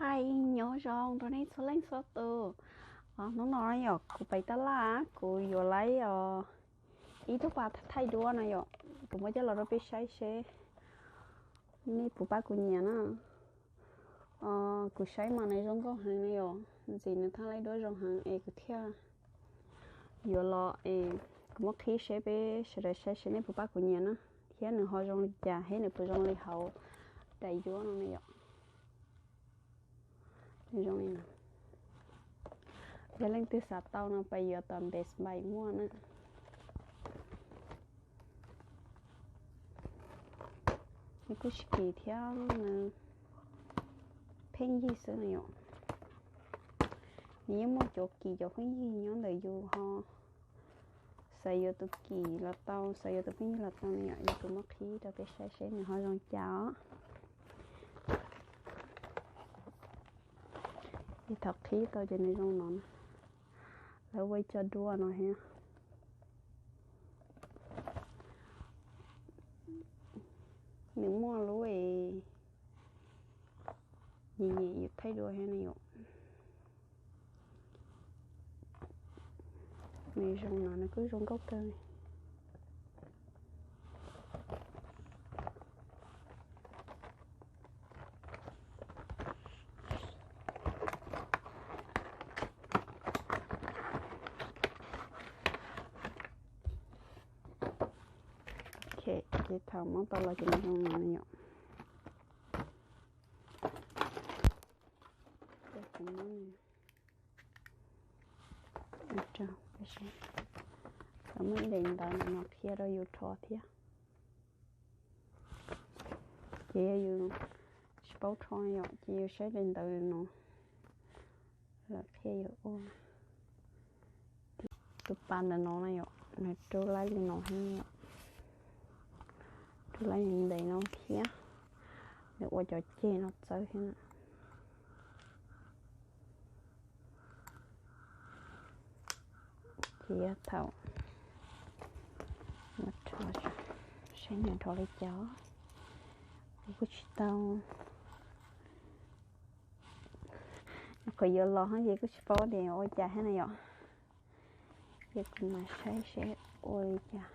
Ai, nyob zoo rau nej txhua leej txhua tus. Hnub no yog kuv pais taj laj, kuv yuav lawv ib tug pas thaij duab no yom, kuv muab coj los rau peb saib seb nej puas pab kuv nyiam na. Kuv saib mas nws zoo nkauj heev no yom, ntxim nws thaij lawv duab zoo heev es kuv thiaj yuav los es kuv muab qhib seb peb sawv daws saib seb nej puas pab kuv nyiam na, thiab nws ho zoo li cas, thiab nws puas zoo li hauv daim duab no ne yom. Nws zoo li no. Yog leej twg xav tau no pab yuav tom Best Buy muaj na. Nws kuj tsis kim thiab, nws pheej yig xwb no yom. Nws yeej muaj cov kim cov pheej yig nyob ntawm yus ho. Xav yuav tus kim los tau, xav yuav tus pheej yig los tau no yom, yog kuv muab qhib rau peb saib seb nws ho zoo cas os. Ces thaum qhib tau ces nws zoo no na. Lawv ua ib co duab no thiab. Nws muaj lub es nyiam nyiam yus thaij duab thiab ne yom. Nws zoo no, nws kuj zoo nkauj kawg li. Ok, ces thaum muab tau los ces nws zoo no na yom. Muaj daim ntawv no qhia rau yus rho thiab. Ces yog yus tsis paub rho yom, ces yus saib daim ntawv no lawv qhia yus ua. Tus pas ntawm no na yom, nws rub laib li no thiab yom. Rub laib ntev no thiab, nws ua cov ceg no txawb thiab na. Ces thaum, saib nws rho li cas, kuv kuj tsis tau, qhov yuav los ces kuj tsis paub tias ua cas thiab na yom. Ces kuv mam saib seb ua li cas.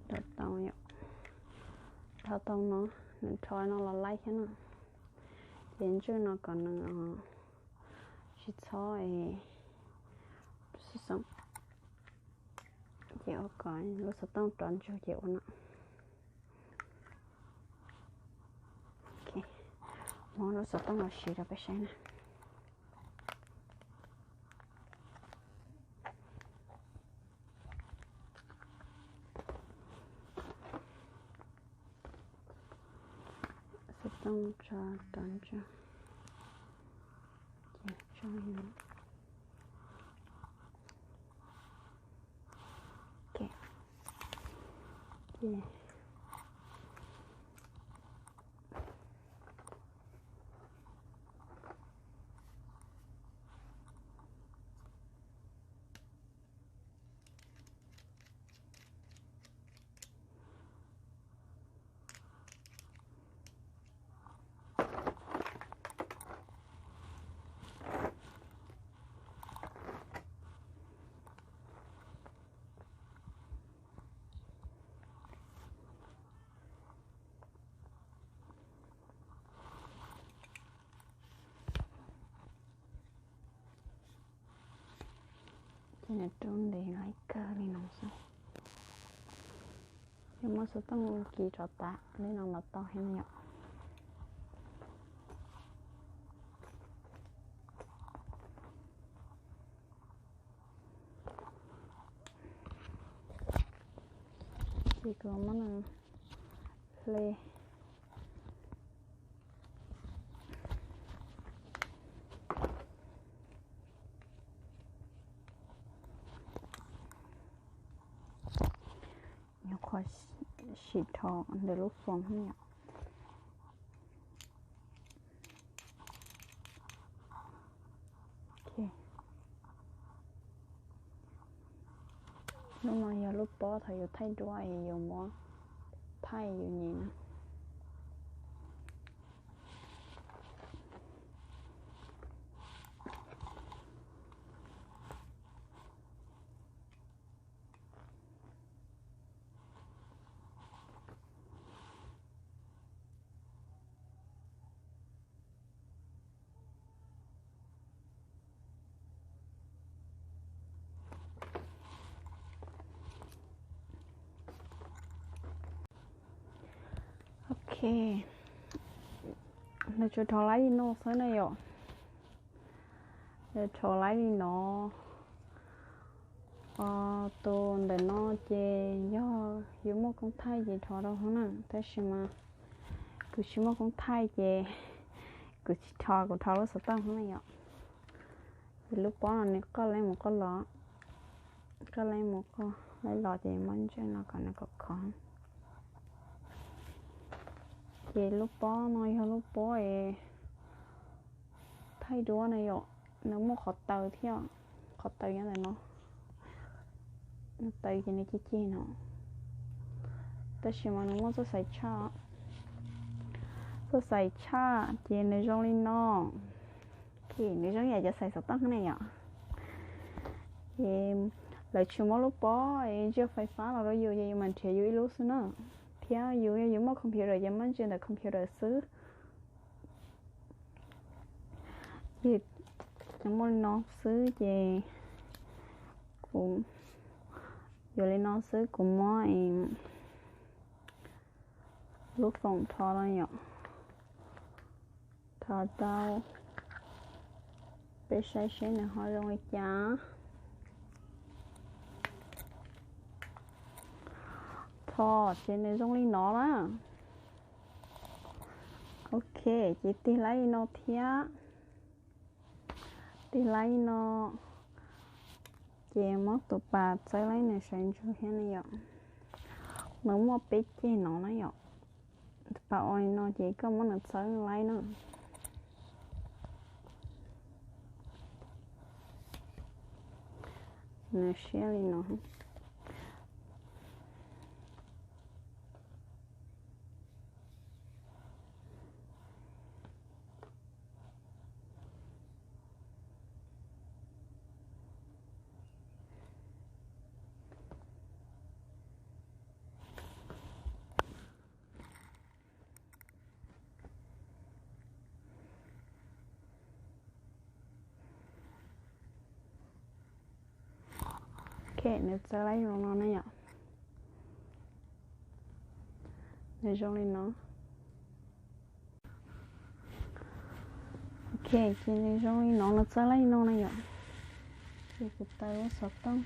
Rho tau, rho tau no, nws rho no los laib thiab no. Ces ntswj no kom nws tsis txhob, ces ua kom lub xov tooj rov ntsug ces ua no. Muab lub xov tooj los siv rau peb saib na. Xov tooj tso rov ntsug, ces tso li no. Ces Ces nws rub ntev laib kawg li no xwb. Yog muab xov tooj kis rov tas li no los tau thiab yom. Ces kuv muab nws hle. Nyuam qhuav sim rho ntawm lub foos yom. Lub no yog lub pob thaum yus thaij duab es yus muab thaij yus nyiam na. Ok, nws tsuas rho laib li no xwb na yom. Nws rho laib li no. Tus ntawm no ces yog yus muaj koob thaij ces rho rau hauv na, tab sis mas kuv tsis muaj koob thaij ces kuv tsis rho, kuv rho lub xov tooj hauv na yom. Ces lub pob no nws qoj leej mus qoj los, qoj leej mus qoj leej los ces muab ntseej no kom nws khov khov. Ces lub pob no yog lub pob es thaij duab na yom, nws muaj qhov taw thiab, qhov taw nyob ntawm no, nws taw ces nws cig cig no, tab sis mas nws muaj txoj xaim tshaj, txoj xaim tshaj ces nws zoo li no. Nws zoo yam cov xaim xov tooj ne yom. Ces lawv tsis muab lub pob es ntsiag fais fab los rau yus ces yus mam nrhiav yus ib lub xwb na, thiab yus yog yus muaj computer ces muab ntsia ntawm computer xwb. Ces muaj li no xwb ces kuv yuav li no xwb, kuv muab lub foom rho no yom, rho rau peb saib seb nws ho zoo li cas. Tho ces nws zoo li no na. Ok, ces tig laib li no thiab, tig laib li no, ces muab tus pas txawb laib nws sawv ntsug thiab ne yom. Nws muaj peb ceg no na yom. Tus pas ua li no ces koj muab nws txawb laib na. Nws siab li no. Ok, nws txawb laib zoo no na yom. Nws zoo li no. Ok, ces nws zoo li no, nws txawb laib li no na yom. Ces kuv taw lub xov tooj.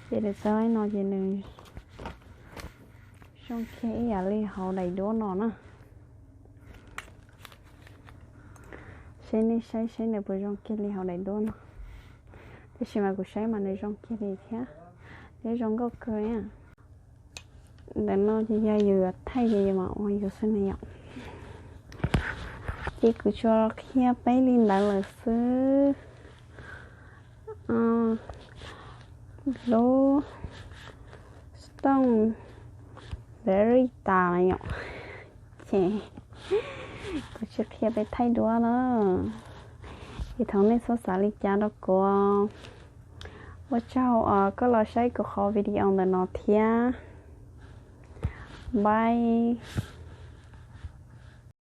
Ces nws txawb li no ces nws zoo kiag ib yam li hauv daim duab no na. Seb nej saib seb nws puas zoo kiag li hauv daim duab no. Tab sis mas kuv saib mas nws zoo kiag li thiab, nws zoo nkauj kawg na. Ntawm no ces yog yus yuav thaij ces yus mam ua yus xwb na yom. Ces kuv tsuas los qhia peb li ntawd lawm xwb. Lub xov tooj battery tas na yom. Ces kuv tsis qhia peb thaij duab na. Ces thaum nej txhob xav li cas rau kuv, ua tsaug uas koj los saib kuv qhov video ntawm no thiab. Bye.